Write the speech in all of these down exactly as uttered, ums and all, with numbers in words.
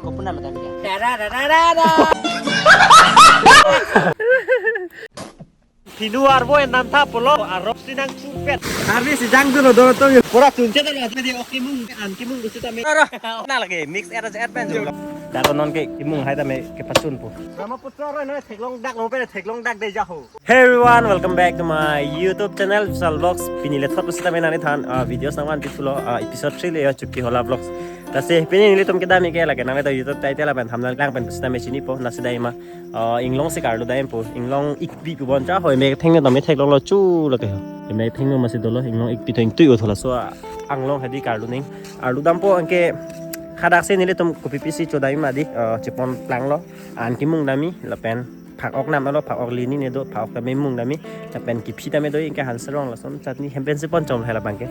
Kopuna lo kami ya. Dara dara dara. Pinu arvo enam tha pulo arop sinang sumpet. Arvi si jang dun lo dor tong. Pura chunche ta lo, jadi ok kimung, an kimung gusi ta me. Ara, na lagi mix era je pen jo. Dak non ke kimung hai ta me kepachun po. Brahmaputra ro na theklong dak lo pe theklong dak de jaho. Hey everyone, welcome back to my YouTube channel, Vishal Vlogs. Pini le thot pusita me nangli than, ah, videos nangvan pithulo, ah, episode three le yo Chupki Hola Vlogs. Lasi pini nelitum kedam ke lake nangli ta YouTube title lapen thumbnail lang pen pusita me chinipo, lasi dai ma, ah, inglong si karlu dai po, inglong ikpi pu bon cha hoi me thengno tame theklong lo chu lake ho. Me thengno masi dolo, inglong ikpi theng tui uthola so, ah, anglong hadi karlu ning. Arlu dampo anke hadak si nelitum kopi pisi chodai ma di, ah, chepon planglo, an kimung dami lapen phak ok nam alo, phak ok lini ne do, phak ok tame mung dami, lapen kiphi tame do, anke hanserong lason chutney hem pen si pon chom hela bangke.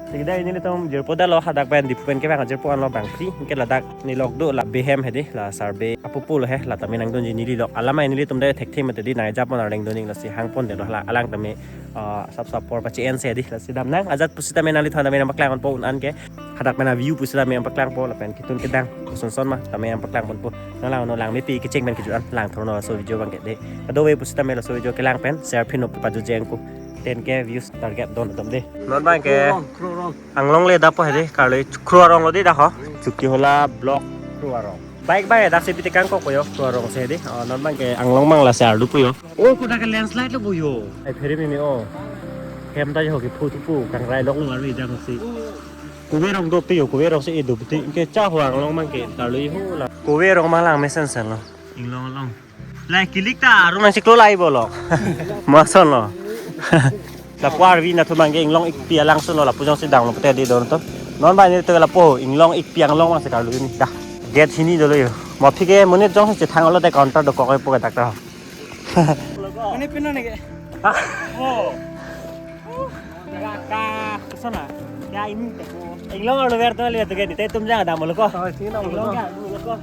Sigi dai nelitum jirpo dalo hadak pen Diphu pen kevang jirpo anlo bang free, anke ladak ne lok do la behem hedi, la survey apupu lo he, la tame nangdunji neli lok. Alamai nelitum dai thekthe mate di nang japon arleng doning lasi hangpon de lo hala alang tame, ah, sap sap por pachi en se di lasi dam nang ajat pusita me nangli thon tame nangpaklang ponpo un-an ke. Hadak pen a-view pusita me nangpaklang po lapen kitun kedang koson son ma tame nangpaklang ponpo. Nang lang no lang mepi kecheng pen kejut an lang thorno laso video bangke de. Kadokave pusita me laso video kelang pen share phin up pajut jeng ko. Ten K views target don dom de. Non bangke Kro Arong, Kro Arong. Anglong le dapo hedi karlu Kro Arong lo di dak ho. Chupki Hola Vlog Kro Arong. Bike bike dak si piti kangkok po yo Kro Arong si di. Oh, non bangke anglong mang lasi arlu po yo. Oh, kodak ke landslide lo po yo. Ai phere mimi oh. Hem ta jo kephu thupo kangrai lok lo arvi jang si. Kove rong do pe yo, kove rong si idu piti ke cha ho anglong mang ke karlu ho la. Kove rong mang lang mesen sen lo. Inglong long. Lai kilik ta arun nang siklo lai bolo. Mason lo. Lapu arvi na thu bangke inglong ikpi alangsun lo lapu jongsi dang lo pute di don to. Non ba ni to lapu inglong ikpi anglong mang si karlu ni dah. Gate hini dolo yo. Mo phike monit jongsi chethang lo te counter dokok po dak ta. Ini pino nih ke. Ah. Oh. Ka, ka, kesana. Ya ini teko. Inglong arlo ver to le to ke ni te tum jang dam lo ko. Oh, sini dam lo ko. Inglong ka lo ko.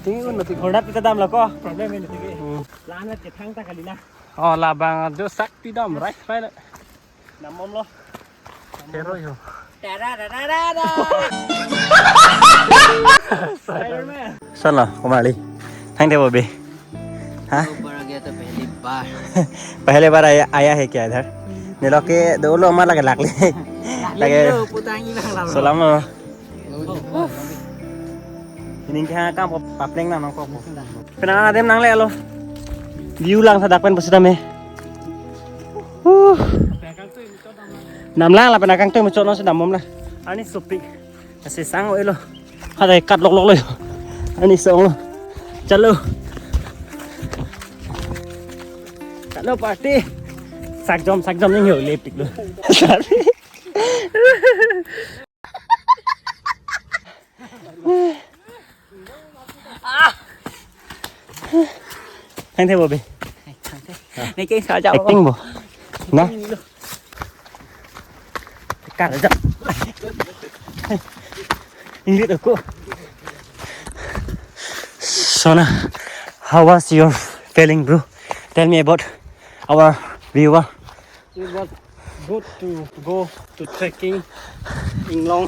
Tinggi pun mati. Honda pita dam lo ko. Problem ini tinggi. Hmm. Lana chethang ta kali na. Oh, labang jo sak pidam rai rai. Nam mom lo. Hero yo. Dara dara dara. Spider-Man. Solo, kumali. Thang de bobe. Ha? ऊपर आ गया तो पहली बार। पहले बार आया, आया है क्या इधर? Ne lok ke dolo ma lake lakle. Lake. Putangi lang lang. Solam lo. Ini ke kam papleng na nangkok. Penang adem nang le lo. View lang sadak pen pusita me. Uh. Nam lang lapen akangtui muchot non si dam mom la. Ani sopik. Asi sang oi lo. Hadai kat lok lok lo. Ani song lo. Chalo. Chalo party. Sakjom sakjom ning yo lepik lo. Sorry. Thang the bobe. Neke sa jao. Acting bo. Na. Kar ja. Ingrid ako. Sona, how was your feeling, bro? Tell me about our viewer. It was good to go to trekking in long,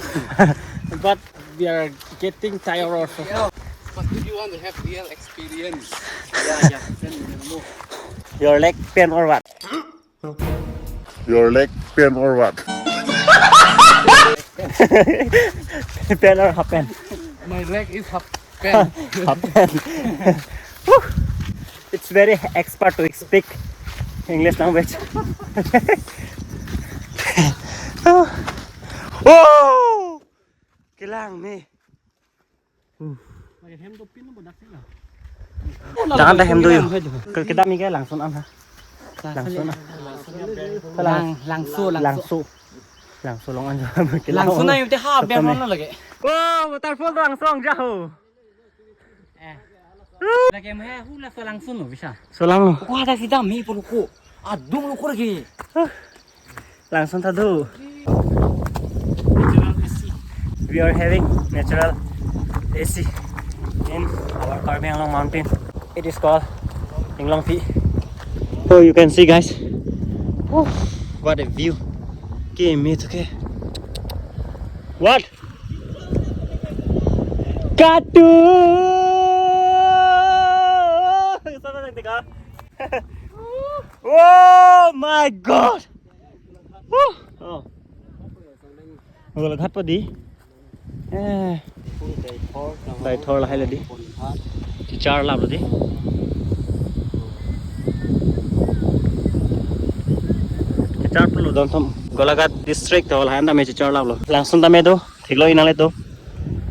but we are getting tired also. But if you want to have real experience, yeah, yeah, then you can move. Your leg pain or what? Your leg pain or what? Pain or half pain? My leg is half pain. Half pain. Whew. It's very expert to speak English language. Oh! Kelang ni. Jangan dah hem do yo. Ke, kedam ni ke langsun an ha. Langsun an. Lang, langsu, langsu. Langsu. Langsu long an. Langsu na yung te ha ben hon lagi. Oh, waterfall to langsun jaho. Eh. Lagi mah hula so langsun lo bisa. Solang lo. Ko ada si dam hi puluku. Adum lo ko lagi. Langsun ta do. Natural A C. We are having natural A C in our Karbi Anglong mountain. It is called Inglongpi. So you can see, guys. Whew, what a view. Ke me to ke. What? Katu. Sana nang tiga. Oh my God. Huh. Oh. Golaghat pa di. Eh. Dai thor lahai la di. Chichar lap lo di. Chichar pulo don thom. Golaghat district to lahan tame chichar lap lo. Langsun tame do. Thik lo inang le do.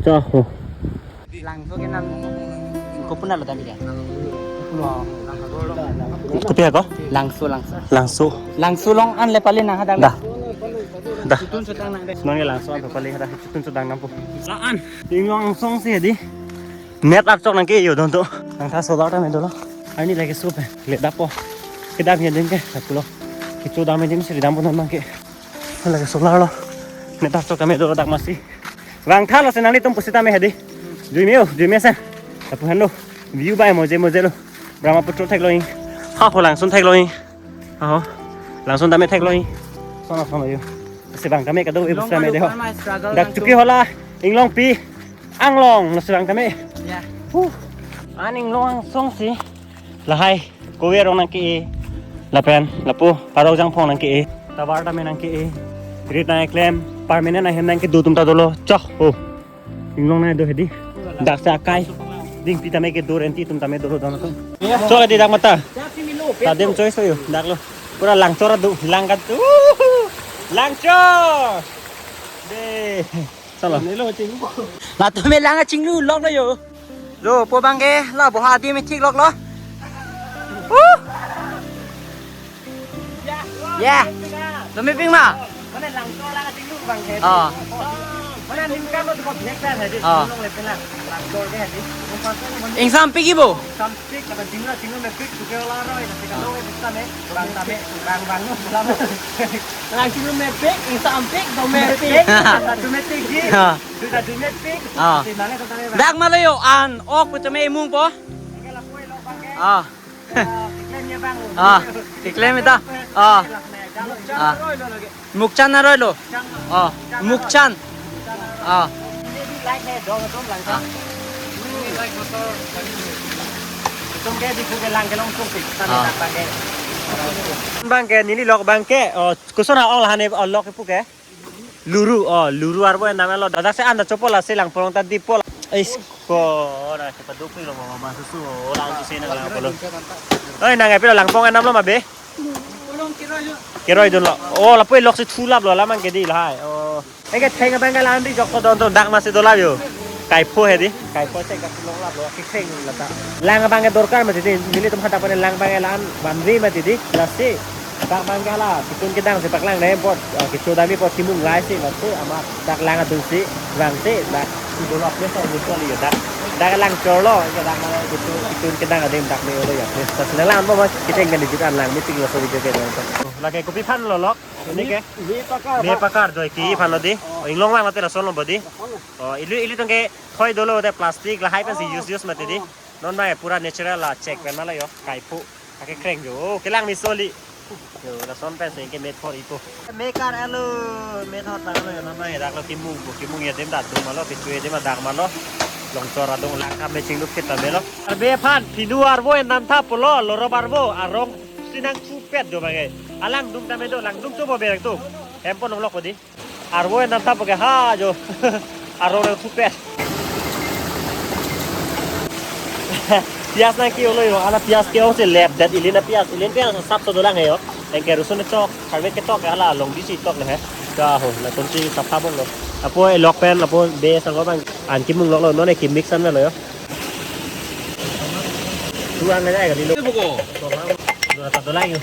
Cho ho. Langso ke nang kopi na lo tame dia. Kopi ako? Langso, Langso. Langso. Langso along an le pali nang hadak. Dah. Dah. Chotun chotang nang de. Non ke Langso an pali hadak chotun chotang nangpo. La-an. Inglong angsong si di. Net archok nangke-e yo don to. Nangtha solar tame dolo. Arni lake sup he. Let dapo. Kedam he din ke. Tapulo. Kecho dam he din si dampo non nangke. Lake solar lo. Net archok tame dolo dak masi. Vangtha lo si nanglitum pusi tame hedi. Jui me o, jui me sa. Lapu han lo. View bai moje moje lo. Brahmaputra thek lo hi. Ha ho Langsun thek lo hi. Aho. Langsun tame thek lo hi. Sona sona yo. Si vang tame kado e pusi tame de ho. Dak chuki hola. Inglongpi. Anglong lo si vang tame. Ya. Huh. An inglong angsong si. Lahai. Kove arong nangke-e. Lapen lapu Parok Jangphong nangke-e. Tower tame nangke-e. Grid nangklem. Permanent ahem nangkedo atum ta dolo. Cho ho. Inglong nang do hedi. Dak sa akai. Dingpi tame kedo, renti atum tame dolo don atum. Cho hedi dak mata. Tadem choice yo. Dak lo. Pura Langchor adu. Langkat. Uhu. Langchor. De. Salo. Latum me lang chinglu lok lo yo. Lo po bang ke la bo ha di me thik lok lo. Huh. Ya. Lo mepik ma? Mane Langchor lang chinglu bang ke. Ah. Mane nim ka lo ko black pen hedi. Ah. Long le pen la. Langchor ke hedi. Ingsampik ibo. Sampik kata chinglu chinglu mepik suke ola roi na sika lo me bisa me. Bang tame bang bang lo. Lang chinglu mepik, ingsampik, do mepik. Mepik, satu mepik ji. Ha. Sudah dun mepik. Ah. Dak ma lo yo an ok pu chame imung po. Ah. Ah, keklem ita. Ah. Ah. Mukchan aroi lo. Ah. Mukchan. Ah. Bang ke neli lok bang ke. Oh, koson ha-ong lahane, oh, lok ipu ke. Luru, oh, Luru arvo en dam lo. Dadak si anda chopo la si lang polong ta dipo la. Eish, ko, na si paduk lo mama susu, oh, lang susu nang lang polo. Oi, nang epi lo lang pong en dam lo ma be? Keroi dun lo. Oh, lapu lok si thulap lo, lamang ke di lahai. Oh. Eke theng abang ke lang di jok to don to dak masi dola yo. Kaipho hedi, kaipho se ka pulong lap lo, kitheng lata. Lang abang ke dorkar mati di, nelitum hadak pen lang abang ke la-an one way mati di, lasi. Dak abang ke hala, pitun kedang si paklang na import, ah, kecho dam import kimung lai si, lasi, ama dak lang adun si, lang si, dak, si dolo apne sa, gitu li, dak. Dak Langchor lo, ke dak mana gitu, pitun kedang adim dak me lo ya, please. Tas na lang, bo mas, kitheng kan di jutan lang, meeting lo so video ke dong. Lake kopi aphan lo lok, ini ke? Mepakar, mepakar, joy ki aphan lo di. Oh, inglong lang mati lason lo bodi. Oh, ilitum ke thoi dolo de plastic lahai pensi use use mati di. Non bang pura natural la check pen ma lo yo. Kaipho. Ake kreng jo. Oh, kelang mi soli. Yo, lason pensi ke methor ipo. Mekar alo. Methor ta lo yo. Non bang dak lo kimung, kimung ya dem dak dum ma lo, kichu ya dem dak ma lo. Langchor adung lang kam me chinglup kita me lo. Arve aphan, pinu arvo en dam tha pulo, lorop arvo, arong si nangchupet jo bang ke. Alang dum tame do, lang dum chopo berang tu. Hempo nong lok podi. Arvo en dam tha pu ke ha jo. Arvo nangchupet. Piyas nangke-olo yo, hala piyas ke-ong si lep det, ilin a piyas, ilin piyas sap so dolang he yo. Anke rusun chok, harve ketok ke hala longdi si tok le he. Ka ho, latum si sap habong lo. Lapu e lok pen, lapu be sang ko bang, an kimung lok lo, non e kimix an lo yo. Tu an le jai ka di lo. Buko. Dolang, dolang yo.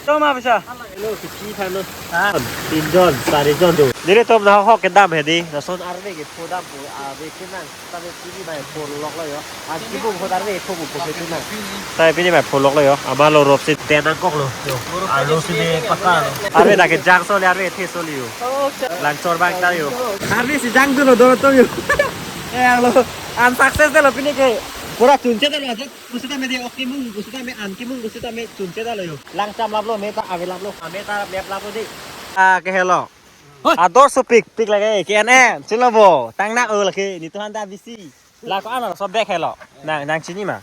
Toma bisa. Hello, kiki thang lo. Ah, tinjon, sarijon tu. Nelitum nahok kedam hedi. Lason arve kepho dam pu, arve kenang. Tame pini bai pho lok lo yo. An kibung ho arve pho bu pho ke tu na. Tame pini bai pho lok lo yo. Ama lorop si tenang kok lo. Yo. Arlo si be pakar lo. Arve dak kejang soli, arve the soli yo. Langchor bang ta yo. Arve si jang tu lo, dolo tu yo. Eh, lo. An success de lo pini ke. Pura chunche ta lo, ajat pusita me de, ok, kimung pusita me, an kimung pusita me chunche ta lo yo. Lang cham laplo, me ta ave laplo, me ta mep laplo de. Ah, ke helo. Hoi. Ador so pik, pik lake, ke an e, chilo bo, tangnak o lake, netum aphan ta bisi. La ko-an so bag helo. Nang, nang chini ma?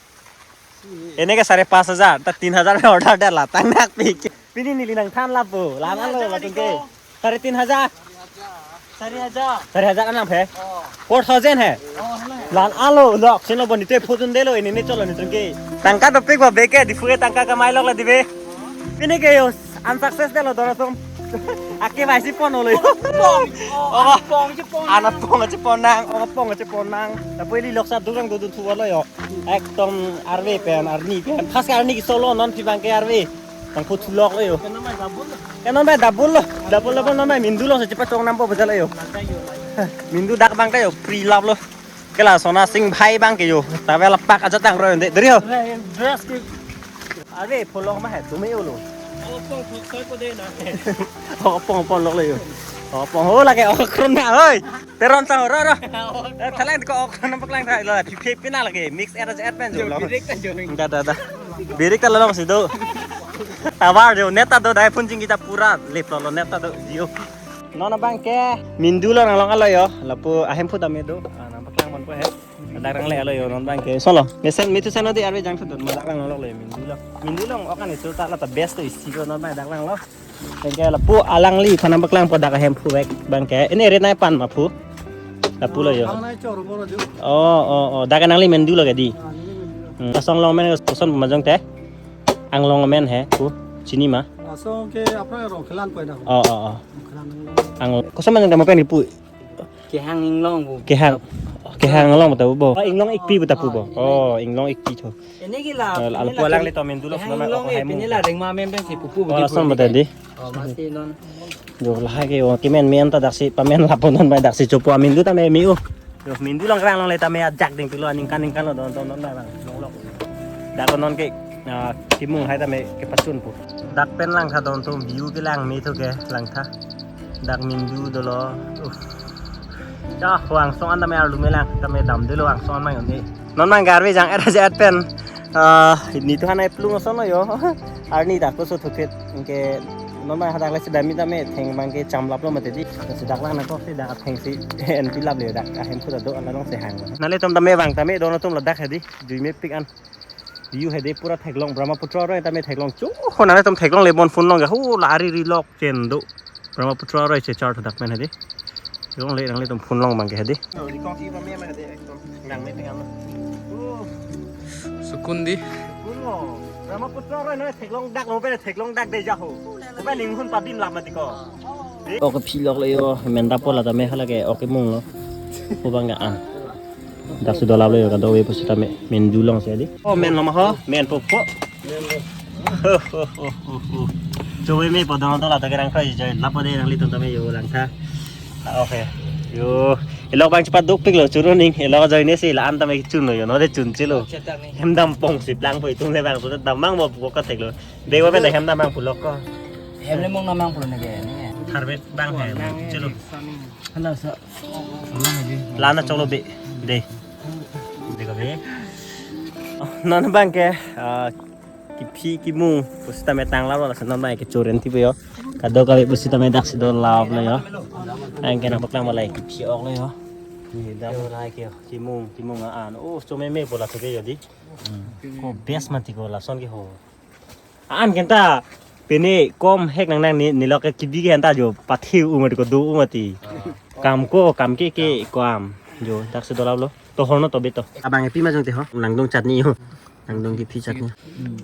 Ini ke sare pas hajar, ta tin hajar order dala, tangnak pik. Pini neli nangthan lapu, la-an lo, latum ke. Sare tin hajar. Sare hajar. Sare hajar an nangphe. Oh. Four thousand he. Oh, hala. La-an lo, lok, chilo bo netum phu chundelo, ini ni cholo netum ke. Tangka dopik ba bag ke, Diphu ke tangka kamai lok la dibe. Pini ke yo, unsuccess delo dora tum. Ake bai si pon olo yo. Pon. Oh, oh, pon, si pon. Ana pon, si pon nang, oh, pon, si pon nang. Lapu ili lok sa durang dodun thu olo yo. Ekdom arve pen, arni pen. Pas ke arni ke solo non phi bang ke arve. Tang phu thulok lo yo. Ke non bai double lo. Double, double non bai Mindu lo sa chepa chong nampo bajal lo yo. Mindu dak bang ta yo, free love lo. Ke la Sona Sing bhai bang ke yo. Tavel apak aja tang ro de. Deri ho. Dress ke. Arve pholok ma he, tum e olo. Oh, pon, pon, pon, pon de na. Oh, pon, pon lok lo yo. Oh, pon ho lake, oh, kron na, oi. Teron sang ro, ro. Eh, thalang ko ok, nang paklang tha, lo, phi, phi, pina lake, mix era jet pen jo, lo. Birik ta jo. Da, da, da. Birik ta lo si do. Tower jo, net ta do, dai phone jing kita pura, lip lo, lo, net ta do, Jio. Non abang ke, Mindu lo nanglong alo yo, lapu ahemphu tame do, ah, nang paklang mon ko he. Dak nangle alo yo, non abang ke, solo. Mesen, mitu seno di arve jang thudun, ma dak nanglong lo yo, Mindu lo. Mindu lo, okan itu ta la ta best to isi ko, non abang dak nanglo. Bang ke lapu alangliphan nang paklangpo dak ahemphu vek bang ke. Ini rit nai pan ma phu. Lapu lo yo. Ang nai chor boro ju. Oh, oh, oh. Dak nangli Mindu lo ke di. Ah, ini Mindu lo. Hmm. Asong long amen koson ma jong te. Anglong amen he phu. Chini ma? Asong ke apra Rongkhelan pai dak. Oh, oh, oh. Rongkhelan Anglong. Ang koson ma jong te mo pen phu. Kehang Inglong bu. Kehang. Kehang Inglong ta bu bo. Oh, Inglong Ikpi bu ta bu bo. Oh, Inglong Ikpi tho. Ini ke la, eh, ini lapu la alanglitum Mindu lo Kehang sona Inglong ko eh, hai mu. Ini la rengma mem si pupu. Oh, budi lason budi bata ke. Di. Oh, masi non. Jo lahai ke, oh, kimen men ta daksi pamen lapu non bai daksi chopo Mindu tame mi u. Jo Mindu long krang longle tame ajak ding pilo aningkan ningkan lo don don don bai bang. Long long. Dak non ke, ah, kimung hai tame kepachun pu. Dak pen langtha don tum view ke lang me thu ke langtha. Dak Mindu dolo. Uff. Ya, ho angsong an tame arlu me lang, tame damdelo angsong an mang yone. Non mang garve jang era jet pen. Ah, netum aphan nai plung ason lo yo. Arni dak koso thupit. Ke non mang hadak le si dam-i tame theng bang ke cham laplo mati di. Si dak lang nangkok si dak thengsi enpi lap le dak ahemphu ta do ala long si hang. Nanglitum tame bang tame don atum ladak he di. Jui mepik an. View he di pura theklong Brahmaputra aroi tame theklong chu. Ho nanglitum theklongle bon phone long ke ho la ari ri lok chen do. Brahmaputra aroi chechar thadak pen he di. Theklongle nanglitum phone long bang ke he di. Sukun di. Brahmaputra aroi na theklong dak lo pe theklong dak de ja ho. Pe ning hun pabim lam mati ko. Ok, phi lok le yo, menda pola tame hala ke ok mung lo. Ko bang an. Dak sudah lap le yo, kado we pusita me, Mindu long si di. Oh, men lo ma ho, men po po. Ho, ho, ho, ho, ho. Chowe me po don don la ta kerang kai jai, lapo de nanglitum tame yo langtha. Ah, okay. Yo, ilok bang cepat duk pik lo, churu ning, ilok jai ne si, la an tame chun lo yo, no de chun chelo. Hem dam pong si plang po itum le bang, so dam mang bo po ka thek lo. Dewa pen hem dam mang pulok ko. Hem le mong namang pulo ne ke, ne. Tharbet bang he, chelo. Hala sa. Lana cholo be. De. De ka be. Non bang ke, ah, kiphi kimung, pusita me tang lalo, lasi non bang ke choren ti yo. Kado ka be pusita me daksi do lap lo yo. Ang ke nang paklang malai kiphi ok lo yo. Ni dak. Yo lai ke yo. Kimung, kimung an. Oh, chome me pola thu ke yo di. Hmm. Ko best mati ko lason ke ho. An kenta pene kom hek nang nang ni, nelok ke kibi ke anta jo pathe u mati ko do u mati. Kam ko, kam ke ke ko am. Jo, daksi do lap lo. To horno to beto. Abang epi ma jong te ho. Nangdong chutney yo. Nangdong kiphi chutney.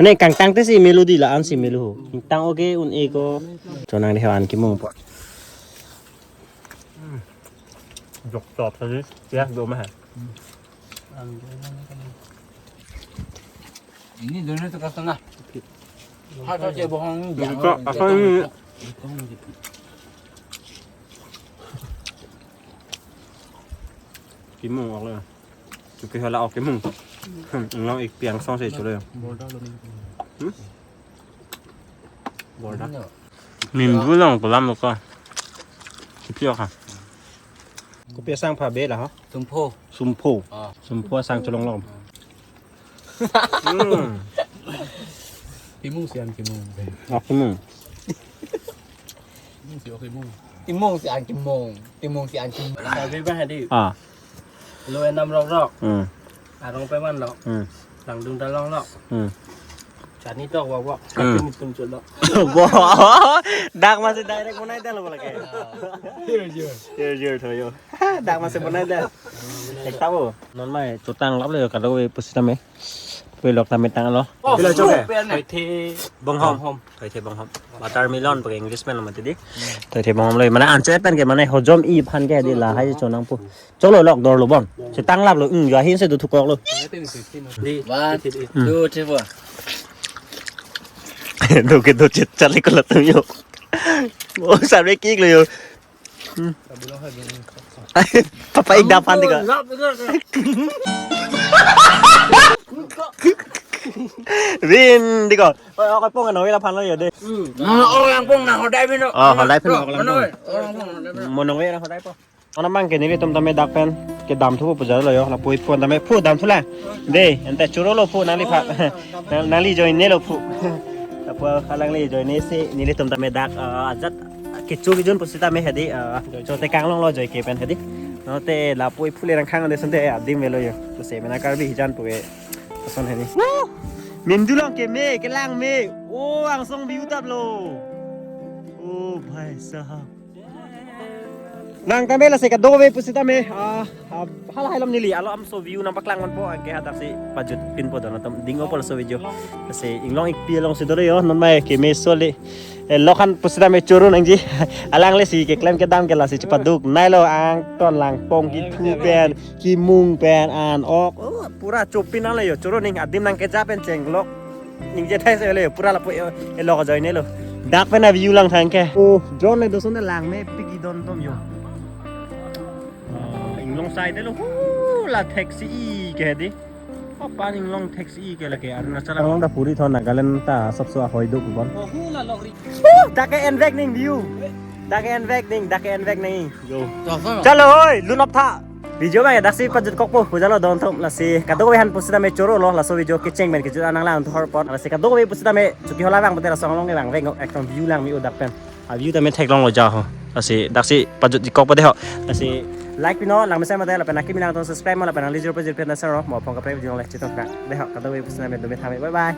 Ane kangtang te si melody la an si melu ho. Tang oke un e ko. Cho nang de ho an kimung po. Jok chop tadi. Ya, do ma. Ini dulu tu kata na. Hal tu je bohong. Ini kok, apa ini? Kimung ok lo. Chuki hala ok kimung. Nang ik piang song se chulo. Hmm? Borda. Nim bu long ko lam ko. Kiphi ok ha. Kopi asang pha be la ha? Sumpho. Sumpho. Ah. Sumpho asang cholong long. Hmm. Timung si an kimung. Ak kimung. Timung si ok kimung. Timung si an kimung. Timung si an kimung. Sabi ba hadi. Ah. Lo enam rok rok. Hmm. Arong peman lo. Hmm. Langdung dalong lo. Hmm. Chani tok wak wak. Hmm. Chani tum chot lo. Wah. Dak masi direct bonai dalo bola ke. Jor jor. Jor jor tho yo. Dak masi bonai dal. Ekta bo. Non mai chotang lap le kado we pusitame. Pui lok tame tanglo. Oh, pila chok eh? Thoithe bonghom. Bonghom. Thoithe bonghom. Watermelon pakai English pen lo mati di. Thoithe bonghom lo. Mane anche pen ke mane hojom i phan ke di lahai chonang pu. Cholo lok dor lo bon. Si tang lap lo. Hmm, yo ahin si do thukok lo. Di. One, two, three, four. Do ke do chit chalik ko la tum yo. Oh, sabe kik lo yo. Hmm. Papa ik dapan di ko. Vin di ko. Oi, oi, pong nang la phan lo yo de. Hmm. Nang orang pong nang hodai pin lo. Oh, hodai pin lo, orang pong. Orang pong nang hodai pin lo. Mo nang la hodai po. Ona mang ke nelitum tame dak pen kedam thu pu jalo yo, lapu iphu tame phu dam thu la. De, ante choro lo phu nangliphan. Nang, nangli join ne lo phu. Lapu alangli join ne si nelitum tame dak, eh, ajat kecho kejun pusitame hedi, eh, chotekang long lo joi ke pen hedi. Note lapu iphu le rang khang de sunte adim velo yo. To se mena Karbi hijan pu ke. Ason hedi. Mindu long ke me, kelang me. Oh, angsong view tap lo. Oh, bhai sahab. Nang tame lasi kadokave pusitame, ah, ah, hala hailom neli, alo amso view nang paklang manpo, anke hadak si pajut pinpo don atum ding opo laso video. Lasi inglong ikpi along si dore yo, non mai keme soli. Eh, lokhan pusitame choro nangji. Alangle si keklem kedam ke lasi chepaduk. Nailo angton langpong kiphu pen, kimung pen, an ok. Oh, pura chopin ang le yo, choro ning adim nang keja pen chenglok. Ningje thai se le pura lapu e, e lok ajoine lo. Dak pen a view lang thang ke. Oh, drone le doson de lang me pik idon tom yo. Oh, inglong side lo. Hu la taxi i ke di. Apa inglong taxi i ke lake Arunachal along da puri thon Nagaland ta sabso ahoi do bon. Oh, hu la lok ri. Hu, dak ke envek ning view. Dak ke envek ning, dak ke envek ning. Yo. Chalo oi, lunop tha. Video bang ya daksi pajut kokpo, pujalo don thum lasi kadokave han pusitame choro lo laso video kecheng pen kejut anang lang thor pot lasi kadokave pusitame chuki hola bang pute laso along bang veng ekdom view lang mi udak pen. A view tame theklong lo ja ho. Lasi daksi pajut jikok pade ho. Lasi like pino lang mesen mate lapen akimi lang ton subscribe mo lapen ang lijur pajut pen dasar mo phong kapre video le chiton ka. De ho kadokave pusitame dumi thame. Bye bye.